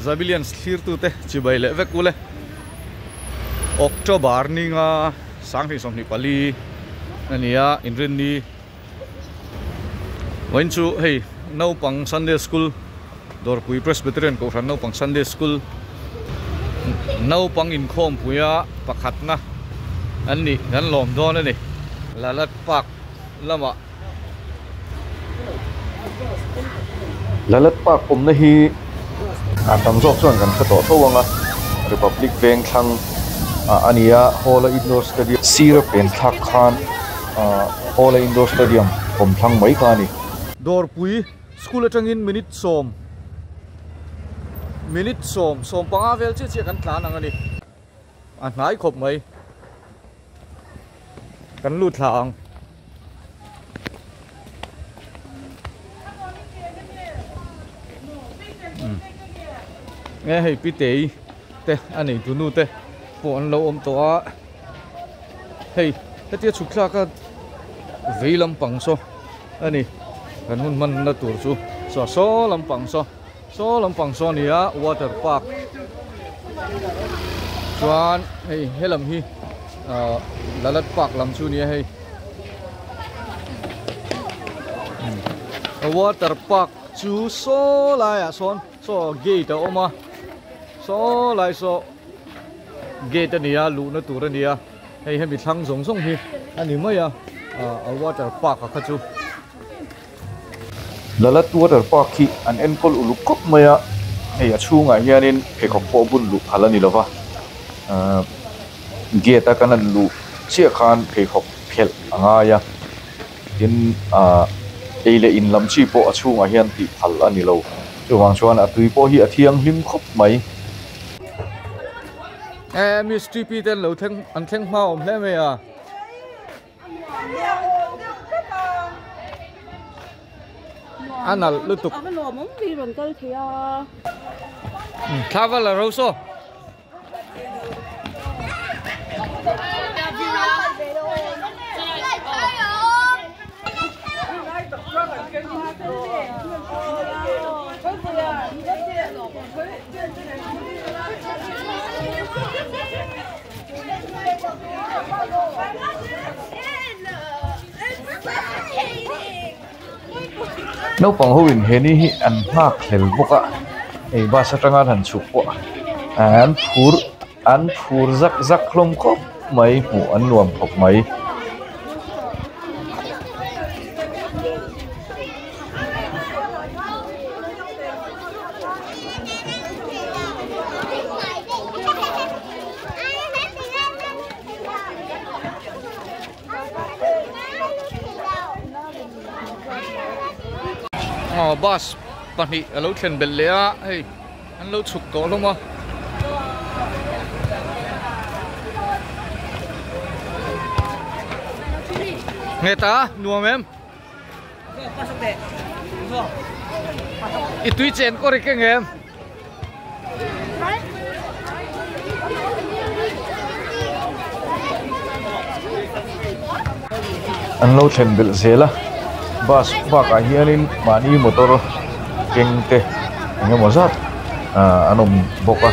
Zabilians thlir tu te chibai leh vek ule October ninga sanghnih sawmhnih pali a ni a inrinni vawiin chu hei naupang Sunday school Dawrpui Presbyterian Kohhran naupang Sunday school naupang inkhawmpuia pakhatna an nih kan lawm dawn a ni Lalat Park lamah. Lalat Park awmna hi a tam zawk chuan kan hre tawh tho ang a, Republic veng thlang ah a ni a, Hawla Indoor Stadium sir a pen thlak khan ah Hawla Indoor Stadium awm thlang mai kha a ni. Dawrpui School atangin minute sawm minute sawm sawm panga vel chiah chiah kan tlan ang a ni, a hnai khawp mai. Kan lut thla ang. Nge hei pi tei te a nei tu nu te pawh an lo awm tawh a hei hetia chhuk thlak a vei lampang saw a ni kan hun hman na tur chu saw saw lampang saw saw lampang saw a ni a water park chuan hei helam hi ahh lalat park lam chu a ni a hei water park chu saw laiah sawn saw gate a awm a saw lai saw gate a ni a luhna tur a ni a hei hemi thlang zawng zawng hi a ni mai a ahh a water park a kha chu. Lalat water park hi an enkawl uluk khawp mai a hei a chhungah hianin pheikhawk pawh bun luh phal a ni lova ahh gate a kan han luh chiah khan pheikhawk phelh a ngai a tin ahh ei leh in lam chi pawh a chhungah hian tih phal a ni lo chuvang chuan a tui pawh hi a thianghlim khawp mai. Eh miss T P te an lo thleng an thleng hma awm hle mai a. A nalh lutuk. Thla val a ro saw. Naupang ho in he ni hi an nghak hlel bawk a hei bus atanga an han chhuk pawh an phur an phur zak zak hlawm khawp mai hmuh an nuam khawp mai. Aw bus pahnih a lo thlen belh leh a hei an lo chhuk tawh hlawm a. Nge ta nuam em? I tui chen kawr i keng em? An lo thlen belh zel a bus bakah hianin mahni motor keng te eng emaw zat ah an awm bawk a.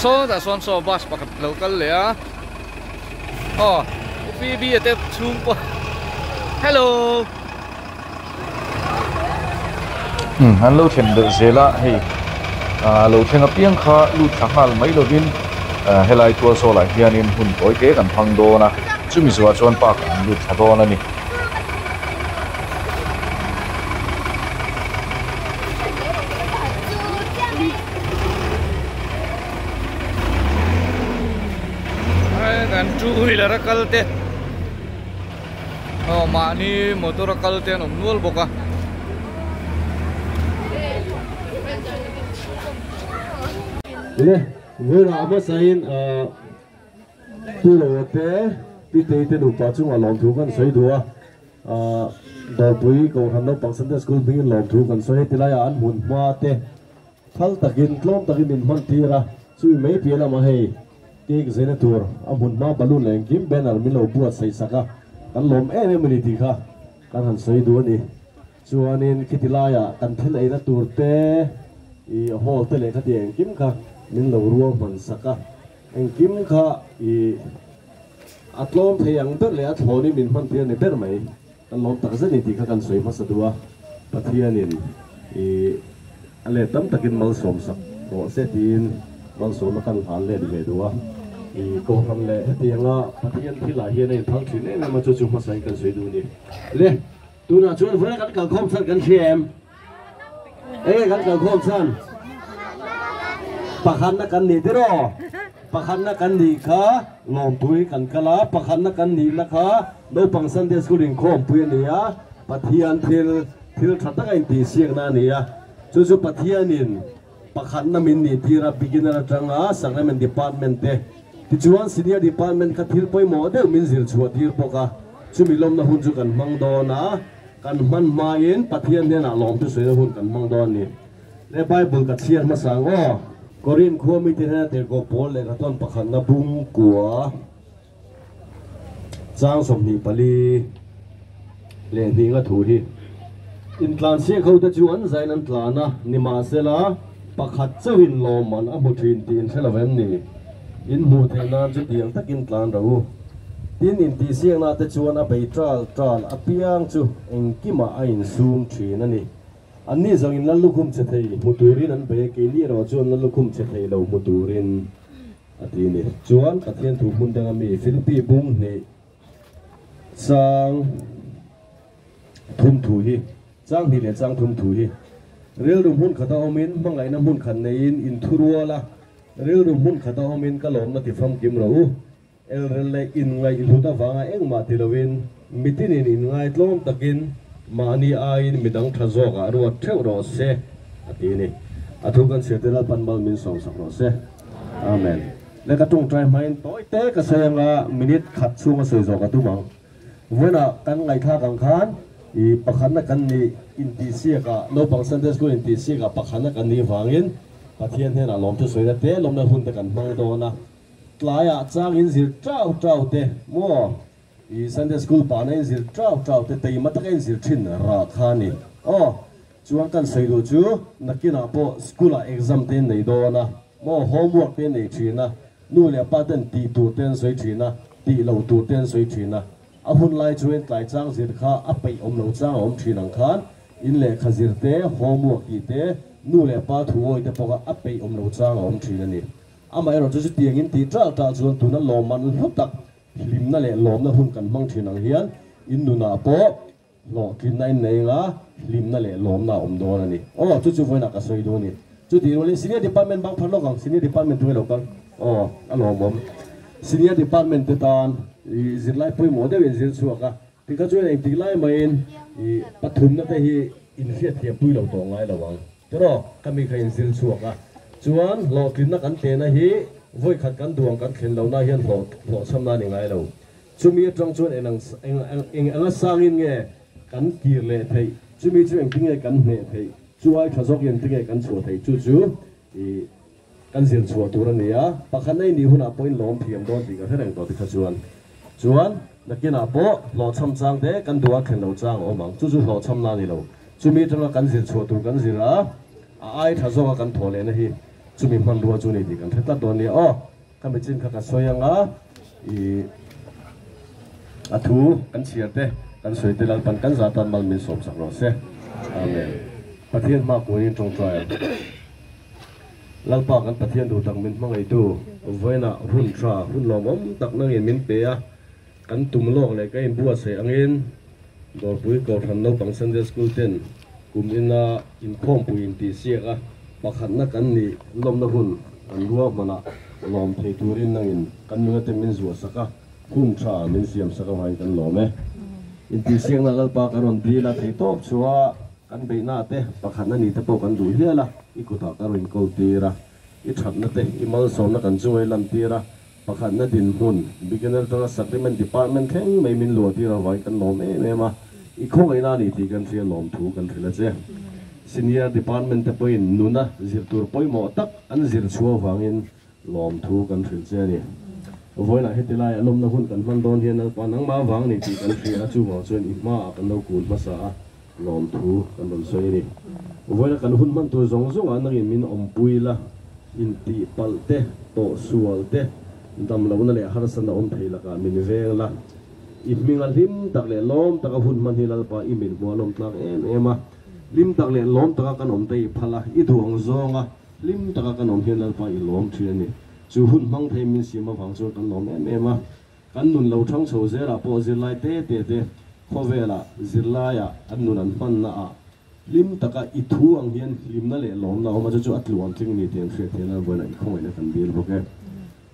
Saw tah sawn saw bus pakhat lo kal leh a. Aw u P B a te chhung pawh hello. Umm an lo thlen belh zel a hei ah lo thleng apiang kha lut thla nghal mai lovin ah helai tual zawlah hianin hun tawi te kan hmang dawn a chumi zuah chuan park ah an lut thla dawn a ni. Kan two wheeler a kal te aw mahni motor a kal te an awm nual bawk a. Le. Vawiinah a hmasain Pu Loa te, Pi Tei te nupa chungah lawmthu kan sawi duh a, Dawrpui Kohhran Naupang Sunday School hmingin lawmthu kan sawi. Heti laiah an hmun hma te phal takin tlawm takin min hman tir a, chumi mai piah lamah hei cake zeina tur a hmun hma balloon leh engkim banner min lo buatsaih sak a, kan lawm em em a ni tih kha kan han sawi duh a ni. Chuanin khiti laiah kan thil eina tur te, i hall te leh khati engkim kha min lo rual hman sak a, engkim kha i a tlawm thei ang ber leh a thlawnin min hman tir a ni ber mai. Kan lawm tak zet ni tih kha kan sawi hmasa duh a, Pathianin i a let tam takin malsawm sak rawh se tiin malsawmna kan hlan let ve duh a, i kohhran leh hetianga Pathian thilah hian a inphal thin em em a, chu chu hmasain kan sawi duh a ni. Le. Tunah chuan vawiin kan kalkhawm chhan kan hria em? Enge kan kalkhawm chhan? Pakhatna kan nih tiraw? Pakhatna kan nih kha lawmpui kan kal a, pakhatna kan nihna kha naupang Sunday School inkhawmpui a ni a, Pathian thil, thil tha taka intihsiakna a ni a, chu chu Pathianin pakhatna min nih tir a, beginner atanga Sacrament Department te, tichuan Senior Department kha thil pawimawh deuh min zir chhuah tir bawk a, chumi lawmna hun chu kan hmang dawn a, kan hman hmain Pathian hnenah lawmthu sawina hun kan hmang dawn a ni. Le Bible ka chhiar hmasa ang aw. Korin khua mite hnena tirhkoh pawl lehkha tawn pakhatna bung kua chang 24 leh hninga thu hi. Intlansiak hote chu an zain an tlan a, nimahsela pakhat chauhin lawmman a hmu thin tih in hre lo em ni? In hmuh theih nan chu tiang takin tlan rawh u. Tin, intihsiakna te chuan a bei tal tal apiang chu engkimah a insum thin a ni. Anni zawngin lal lukhum che thei hmu turin an bei a, keini erawh chuan lal lukhum che thei lo hmu turin a ti a ni. Chuan Pathian thu hmun danga mi Philippi bung hnih chang thum thu hi, chang hnih leh chang thum thu hi, Rilru hmun khata awmin, hmangaihna hmun khat neiin inthurual a, rilru hmun khata awmin ka lawmna ti famkim rawh u. Elrel leh inngaihhlut avanga engmah ti loin mitinin inngaitlawm takin mahni aiin midang tha zawkah ruat theuh rawh se, a ti a ni. A thu kan chhiar te Lalpan mal min sawmsak rawh se. Amen. Le ka tawngtai hmain tawi te ka sawi anga minute khat chhunga sawi zawh ka tum ang. Vawiinah kan ngaihthlak ang khan i pakhatna kan nih intihsiakah naupang Sunday School intihsiakah pakhatna kan nih vangin Pathian hnenah lawmthu sawina te lawmna hun te kan hmang dawn a. Tlaiah chang in zir tau tau te maw i Sunday School pahna in zir tau tau te teima taka in zir thin rah kha a ni. Aw chuan kan sawi duh chu nakinah pawh school ah exam te in nei dawn a maw homework te in nei thin a nu leh pa ten tih tur te an sawi thin a tih loh tur te an sawi thin a a hun lai chuan tlai chang zir kha a peih awm lo chang a awm thin ang khan in lehkha zir te homework tih te nu leh pa thu awi te pawh kha a peih awm lo chang a awm thin a ni. Amaherawh chu chutiang in tih ṭalh ṭalh chuan tuna lawmman hlu tak hlimna leh lawmna hun kan hmang ṭhin ang hian in nunah pawh hlawhtlinna in nei anga hlimna leh lawmna a awm dawn a ni. Aw, chu chu vawiinah ka sawi duh a ni. Chutih rualin Senior Department bang phar lawk ang, Senior Department tunge lo kal? Aw, a lawmawm. Senior Department te tan i zirlai pawimawh deuh in zir chhuak a, tikha chuan engtik lai maiin i pathumna te hi in hriatthiam pui lo tawh ngai lo ang. Tiraw, ka mi kha in zir chhuak a, chuan hlawhtlinna kan tehna hi vawi khat kan duang kan thlen lohna hian hlawh hlawhchhamna a ni ngai lo. Chumi atang chuan eng ang eng eng anga sangin nge kan kir leh theih, chumi chu engtin nge kan hneh theih, chu ai tha zawk engtin nge kan chhuah theih chu chu i kan zir chhuah tur a ni a, pakhatna i nih hunah pawhin lawm thiam dawn tih ka hre reng tawh tikha chuan. Chuan nakinah pawh hlawhchham chang te kan duh a thlen lo chang a awm ang, chu chu hlawhchhamna a ni lo. Chumi atanga kan zir chhuah tur kan zir a, a ai tha zawka kan thawh lehna hi chumi hmanrua chu a ni tih kan hre tlat dawn nia aw. Ka michin kha ka sawi anga i a thu kan chhiar te kan sawi te Lalpan kan zah tan mal min sawmsak rawh se. Amen. Pathian hma kuain tawngtai ang. Lalpa kan Pathian duh tak min hmangaitu vawiinah hun tha, hun lawmawm tak nangin min pe a, kan tum lawk leh ka inbuatsaih angin Dawrpui Kohhran Naupang Sunday School ten kum ina inkhawmpui intihsiak a, pakhatna kan nih lawmna hun kan ruahmanah lawm thei turin nangin kan nunate min zuahsak a, hun tha min siamsak avangin kan lawm e. Intihsiakna Lalpa kan rawn dil a, theihtawp chhuah. Kan beihna te pakhatna ni te pawh kan duh hial a, i kutah ka rawn kawl tir a. I thatna te i malsawmna kan chunga i lantir a, pakhatna dinhmun, beginner atanga supplement department thleng mai min luahtir avangin kan lawm em em a, i khawngaihna a ni tih kan hria lawmthu kan hrilh a che. Senior department te pawhin nuna zir tur pawimawh tak an zir chhuah avangin lawmthu kan hrilh che a ni. Vawiinah heti laiah lawmna hun kan hman dawn hian Lalpa nangmah avang a ni tih kan hria a, chuvang chuan i hmaah kan lo kun hmasa a, Lawmthu kan rawn sawi a ni. Vawiina kan hun hman tur zawng zawngah nangin min awmpui la, intihpalh te, tawhsual te, damlohna leh harsatna awm thei lakah min veng la. I hminga hlim tak leh lawm taka hun hman hi Lalpa i min hmuh a lawm tlak em em a. Hlim tak leh lawm taka kan awm te i phal a, i duh ang zawnga hlim taka kan awm hian Lalpa i lawm thin a ni. Chu hun hmang thei min siam avang chuan kan lawm em em a. Kan nun lo thang chho zelah pawh zirlai te te te khawvelah zirlaiah an nun an hmanna ah hlim taka i thu ang hian hlimna leh lawmna a awm a, chu chu a tluang tling ni tih an hriat theih nan vawiinah i khawngaihna kan dil bawk e.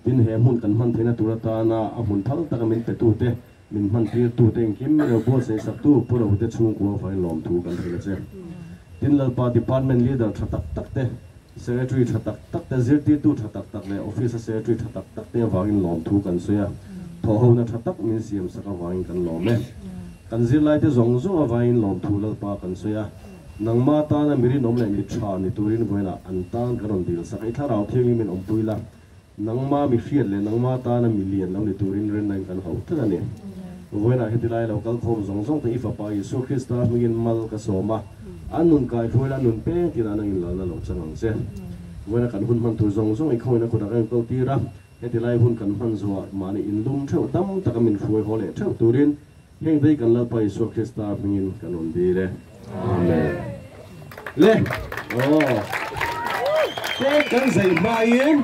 Tin, he hmun kan hman theihna tur atana a hmun thal taka min petute, min hman tirtute engkim min lo buatsaih saktu Pu Rote chhungkua vawiin lawmthu kan hrilh a che. Tin, Lalpa Department Leader tha tak tak te, Secretary tha tak tak te, zirtirtu tha tak tak leh office a secretary tha tak tak te avangin lawmthu kan sawi a, thawhhona tha tak min siam sak avangin kan lawm e. Kan zirlaite zawng zawng avangin lawmthu Lalpa kan sawi a, nangma tana mi rinawm leh mi tha ni turin vawiinah an tan kan rawn dil sak. I thlarau thiangin min awmpui la, nangma mi hriat leh nangma tana mi lian lo ni turin rinnain kan hauh tlat a ni. Vawiinah heti lai lo kalkhawm zawng zawng te i Fapa Isua Krista hmingin mal ka sawm a, an nun kaihruai la, nun peng tina nangin lalna lo chang ang che. Vawiinah kan hun hman tur zawng zawng i khawngin a kutah ka inko tir a, heti lai hun kan hman zuah mahni inlum theuh tam taka min hruai haw leh theuh turin heng vei kan Lalpa Isua Krista hmingin kan rawn dil e. Amen. Le aw. Te kan zei hmain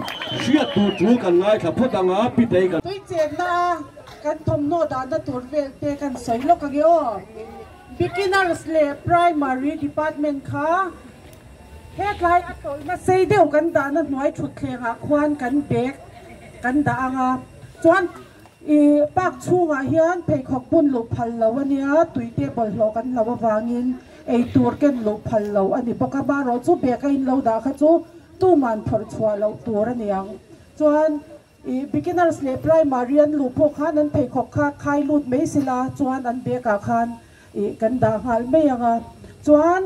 hriat tur tul kan ngaithla phawt ang a, Pitei kan. Tui chenna a kan thawmhnaw dahna tur vel te kan sawi lawk ang e aw. Beginners leh Primary Department kha hetlai a tawlhna sei deuh kan dahna hnuai thutthlengah khuan kan bag kan dah ang a, chuan I park chhungah hian pheikhawk bun luh phal lo a nia, tuite bawlhhlawh kan hlo avangin ei tur ken luh phal lo a ni bawk a, marawh chu bag a in lo dah kha chu tuman phawrh chhuah loh tur a ni ang. Chuan i beginners leh primary an luh pawh khan an pheikhawk kha khai lut mai sela chuan an bag ah khan i kan dah nghal mai ang a. Chuan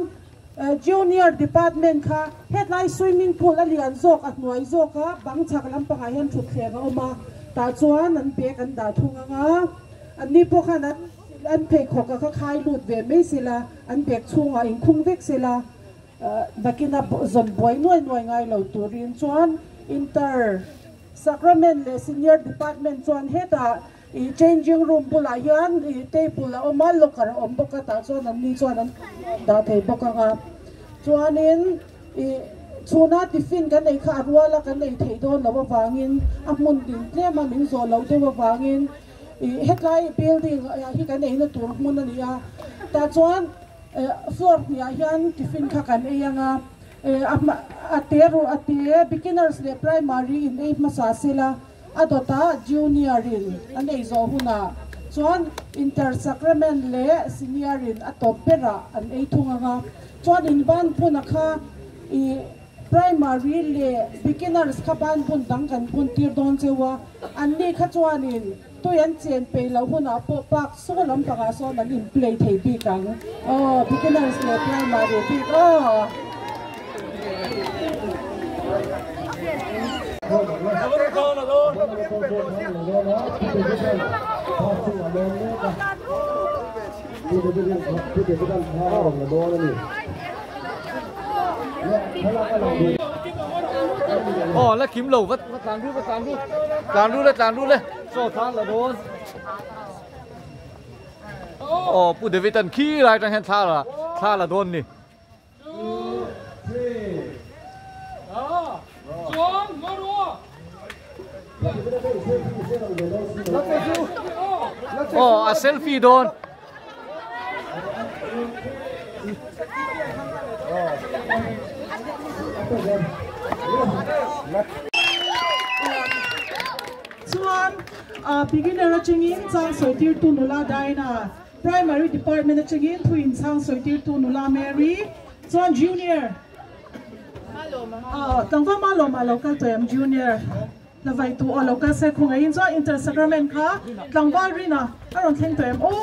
junior department kha hetlai swimming pool a lian zawk a hnuai zawk a bang chhak lampangah hian thutthleng a awm a, tah chuan an bag an dah thung ang a, anni pawh khan an an pheikhawk a kha khai lut ve mai sela, an bag chhungah inkhung vek sela, nakina zawn buai nuai nuai ngai lo turin chuan inter sacrament leh senior department chuan hetah I changing room bulah hian i table a awm a, locker a awm bawk a, tah chuan an ni chuan an dah thei bawk ang a. Chuanin i chhuna tiffin kan ei kha a rual a, kan ei theih dawn loh avangin a hmun ding tlem a, min zawh loh deuh avangin i hetlai building hi kan eina tur hmun a ni a. Tah chuan floor hniah hian tiffin kha kan ei ang a, a te a te beginners leh primary in ei hmasa sela. A dawtah Junior in an ei zawh hunah chuan Inter Sacrament leh Senior in a tawp berah an ei thung ang a, chuan in ban buna kha i Primary leh Beginners kha ban bun dang kan bun tir dawn cheu a, an ni kha chuanin tui an chen peih loh hunah pawh park saw lampangah sawn an in play thei bik ang aw Beginners leh Primary bik aw. Aw la kim lo va va tlan ru va tlan ru tlan ru le tlan ru le chaw tlan la dawn aw pu David an khi lai tang hian thla la thla la dawn ni. Aw a selfie dawn. Chuan beginner atangin chang sawi tirtu nula Diana. Primary Department atangin thu inchhang sawitirtu nula Mary chuan Junior. Tlangval Malawma lo kal tawh em Junior la vai tu aw lo kal se khawngaihin chuan Inter Sacrament kha tlangval rina a rawn thleng tawh em aw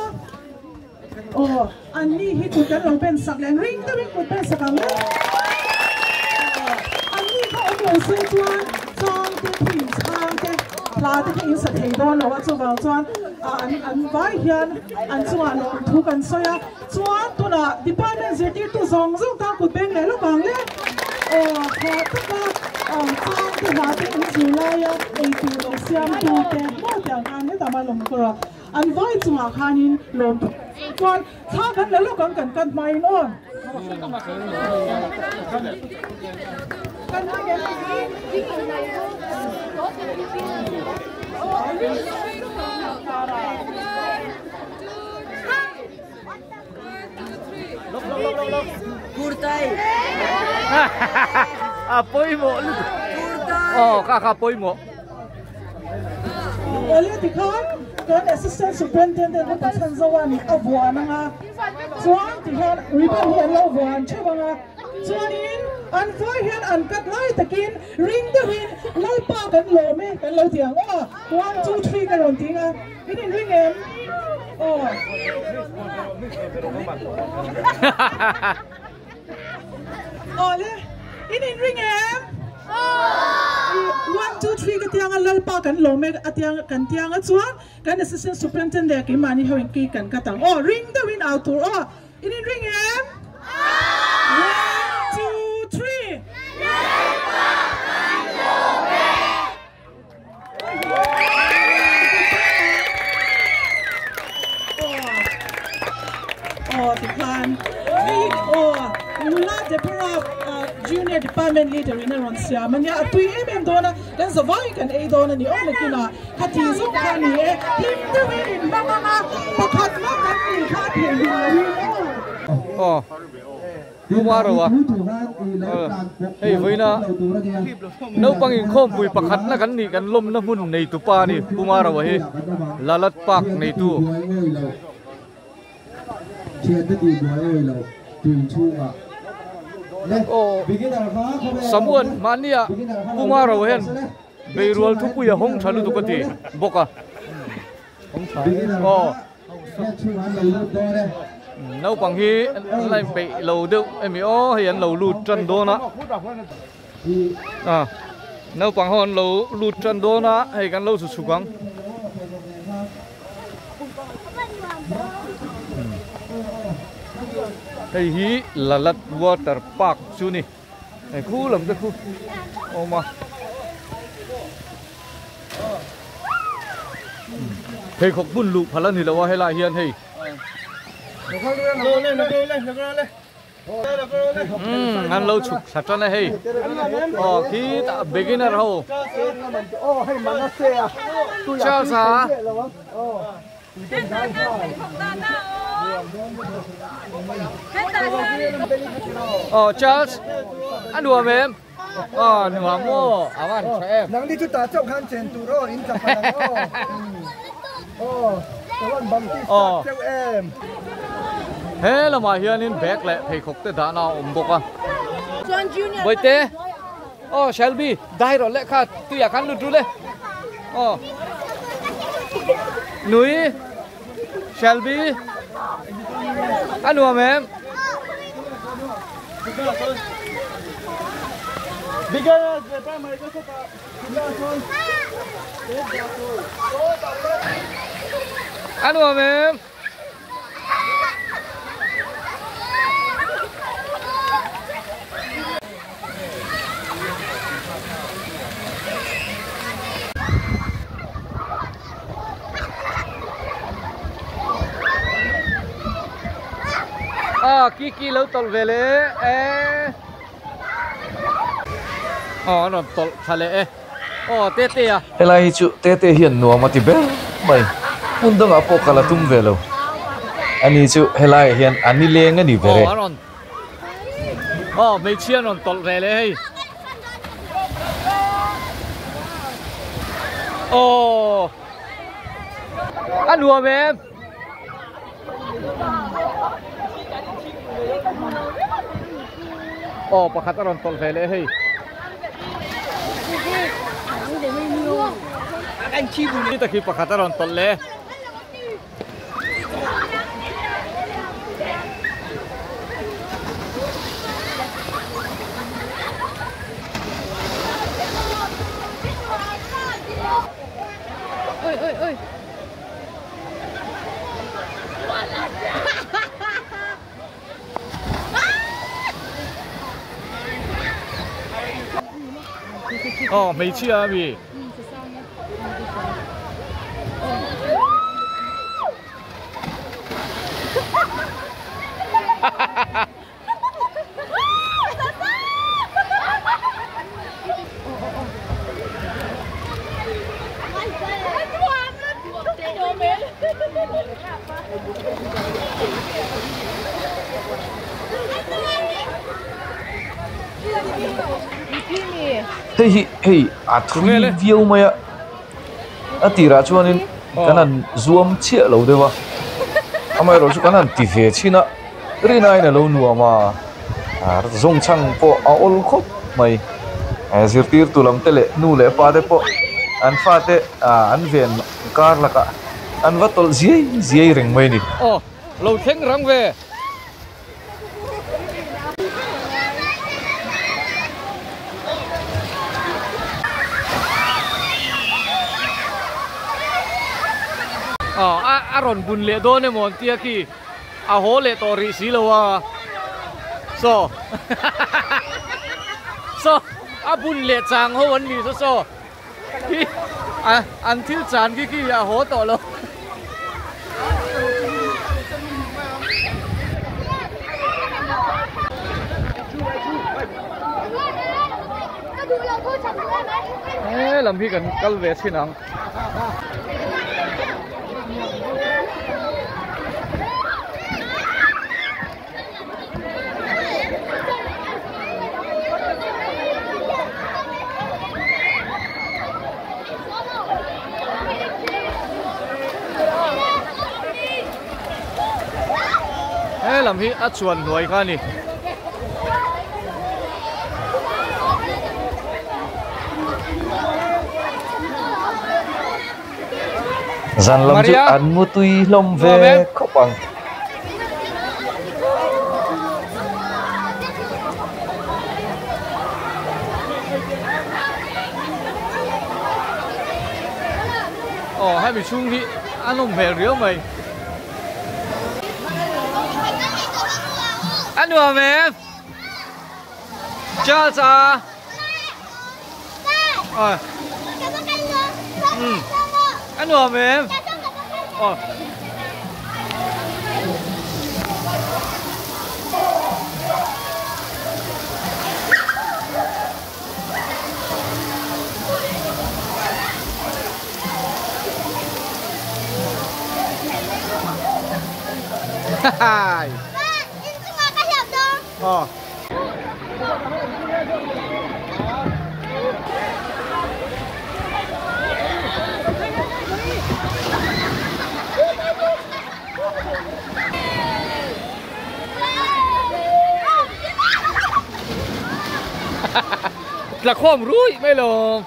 aw an ni hi kut kan lo ben sak leh ring deuhin kut ben sak ang le an ni kha awm lo se chuan chang te phuin chhang te hla te kha in sa thei dawn lo a chuvang chuan an an vai hian an chungah lawmthu kan sawi a. Chuan tunah department zirtirtu zawng zawng tan kut beng leh lawk ang le. Aw tha taka chang te hla te in zir laia eitur lo siamtu te maw tiang khan hetah mah lawm kawr a an vai chungah khanin lawm thawk chuan thla kan la lawk ang kan kan hmain aw. Kan A pawimawh lutuk. Aw kha kha pawimawh. Awle tikhan kan assistant superintendent upa chhan zoan a vuan anga chuan tihian ribbon hi an lo vuan theuh anga chuanin an vai hian an cut lai takin ring deuhin Lalpa kan lawm e kan lo ti ang aw one two three ka rawn ti anga. In in ring em? Aw. Aw le. In in ring em? One, two, three ka tianga Lalpa kan lawm e a tiang kan tianga chuan kan assistant superintendent leh keimahni ho in ki kan cut ang. Aw ring deuhin au tur aw. In in ring em? One, two, three. Lalpa kan lawm e. Aw tikhan hei aw nula Deborah junior department leader in a rawn siam ania a tui em em dawn a kan zavai kan ei dawn a ni aw nakinah khati zawk kha a ni e hlim deuhin in hmang ang a pakhat mah kan nih kha a theih hlim lohin aw. Puma ro a hei vawiina naupang inkhawmpui pakhatna kan nih kan lawmna hmun neitu pa a ni Puma ro a hi Lalat Park neitu. Aw Samuan mahnia Puma ro hian beirual thupui a hawng tha lutuk a ti bawk a aw. Naupang hi an la inpeih lo deuh emi aw hei an lo lut tan dawn a ah naupang ho an lo lut tan dawn a hei kan lo chu chhuk ang hei hi Lalat water park chu ni hei khu lam te khu awm a. Pheikhawk hmun luh phal a ni lo a helai hian hei umm an lo chhuk thla tan a hei aw khi tah beginner ho Charles a aw Charles a nuam em. Aw nuam maw a van tha em. Nang ni chu ta chauh khan chen tur aw in tla phan ang aw. Aw ka van bang tih start chauh em. He lamah hianin bag leh pheikhawk te dahna a awm bawk a. Bawihte aw Shelby dai rawh leh kha tuiah khan lut ru le aw nui Shelby a nuam em. A nuam em. A Kiki lo tawlh ve leh e aw an rawn tawlh thla leh e aw Tete a. Helai hi chu Tete hian nuam a ti ber mai hmun dangah pawh kal a tum ve lo ani chu helaiah hian a nileng a ni ber e. Aw an rawn Aw hmeichhia an rawn tawlh ve leh hei. Aw a nuam em. Aw pakhat a rawn tawlh ve leh hei. Khi pakhat a rawn tawlh leh. Ôi ôi ôi. Aw hmeichhia a mi. Hei hi hei a thui viau mai a a tirah chuanin kan han zuam chiah lo deuh a amaherawh chu kan han ti ve chhin a rin aiin a lo nuam a zawng chhang pawh a awl khawp mai zirtirtu lam te leh nu leh pa te pawh an fate an ven kar lakah an va tawlh ziai ziai reng mai a ni. Aw lo thleng rang ve. Aw a a rawn bun leh dawn emaw an tia khi a haw leh tawh rih si lo a saw saw a bun leh chang ho an nih saw saw khi a an thil chan khi khi a haw tawh lo. He lam hi kan kal ve thin ang. He lam hi a chuan hnuai kha a ni. Zan lam chu an mu tui hlawm ve khawp ang. Aw hemi chhung hi a nawm hmel riau mai. A nuam em? Charles a. Ờ. Ừ. Ăn nuam em. Ờ. Hai. Ờ. Là khom rui mai lo.